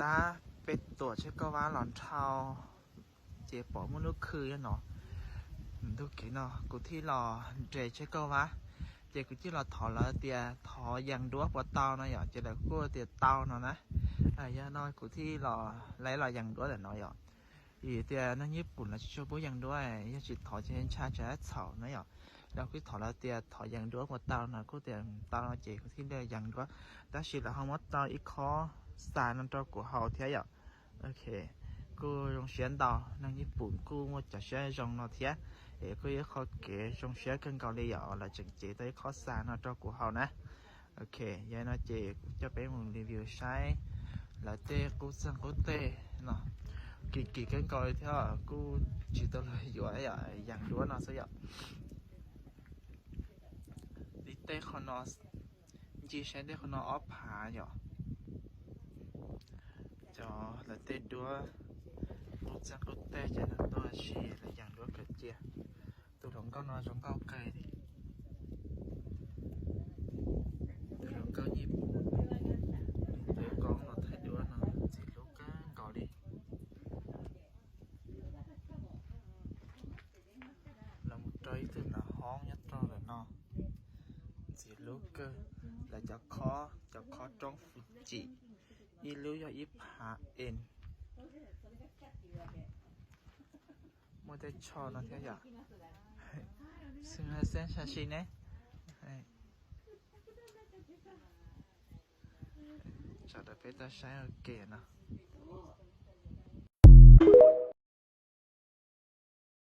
Tab peb tuam tsheb kauj vab los nrhau, ces pom muaj lub khw nyob no. Ntu kev no kuv thiaj los nres tsheb kauj vab, ces kuv thiaj los thov lawv tias thov yees duab puas tau no yom, ces lawv kuj tias tau no na. Yog no kuv thiaj los, lawv los yees duab ntawm no yom. Vim tias neeg Nyij Pooj lawv tsis tshua pub yees duab, yog tsis thov ces ntshai tsam txhaum na yom. Los kuv thov lawv tias thov yees duab puas tau no, kuj tias tau no ces kuv thiaj li yees duab. Tab sis lawv ho muab tau ib khob xa no rau kuv haus thiab yom. Ok, kuj zoo siab ntau, neeg Nyij Pooj kuj muaj cov siab zoo no thiab. Es kuj ib qho kev zoo siab kawg nkaus li yom, lawv tseem cev tau ib khob xa no rau kuv haus na. Ok, yog no ces kuv coj peb mus review saib lawv tej qub txeeg qub teg no. Kim kim kawg nkaus li thiab, kuj tsis tau luag yuav yom, yees duab no xwb yom. Li tej qhov no, ncig saib tej qhov no ob phav yom. Cov lawv tej duab qub txeeg qub teg ces lawv tuaj ua si, lawv yees duab kawg cia. Tus hluas nkauj no zoo nkauj kawg li. Tus hluas nkauj Nyij Pooj, tus koob los thaij duab no ntxim hlub kawg nkaus li. Los mus rau ib tug nram hoob nyob rau ntawm no, ntxim hlub kawg. Lawv cov khob, cov khob roob Fuji, ib lub yog ib phav en. Muaj tej tsho no thiab yom. Xwb xeeb sa si ne. Tsam rau peb tau saib ua ke no.